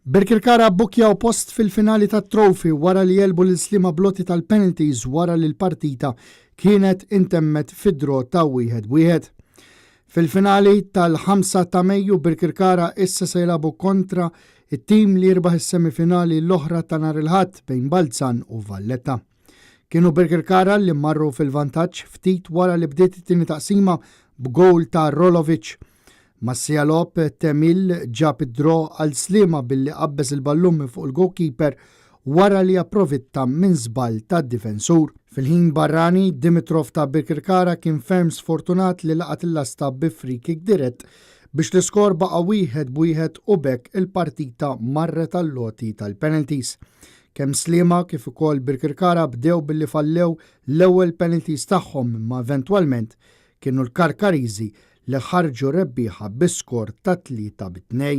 Birkirkara bbukkjaw post fil-finali tat-Trophy wara li għelbu lil Sliema bl-għoti tal-penalties wara li l-partita kienet intemmet fi draw ta' wieħed b'wieħed. Fil-finali tal-5 ta' Mejju Birkirkara issa se jilagħbu kontra t-tim li jirbaħ is-semifinali l-oħra ta' nhar il-Ħadd bejn Balzan u Valletta. Kienu Birkirkara li marru fil-vantaġġ ftit wara li bdiet it-tieni taqsima b'gowl ta' Rolovic. Mas-siegħa logħob, Temil ġab id-draw għal Sliema billi qabbeż il-ballun minn fuq il-goalkeeper wara li approvitta minn żball tad-difensur. Fil-ħin barrani, Dimitrov ta' Birkirkara kien ferm sfortunat li laqat il-lasta bi free-kick dirett biex l-iskor baqa' wieħed b'wieħed u b'hekk il-partita marret għall-għoti tal-penalties. Kemm Sliema kif ukoll Birkirkara bdew billi fallew l-ewwel penalties tagħhom imma eventwalment kienu l-Karkariżi li ħarġu rebbieħa bi skor ta' 3 bi 2.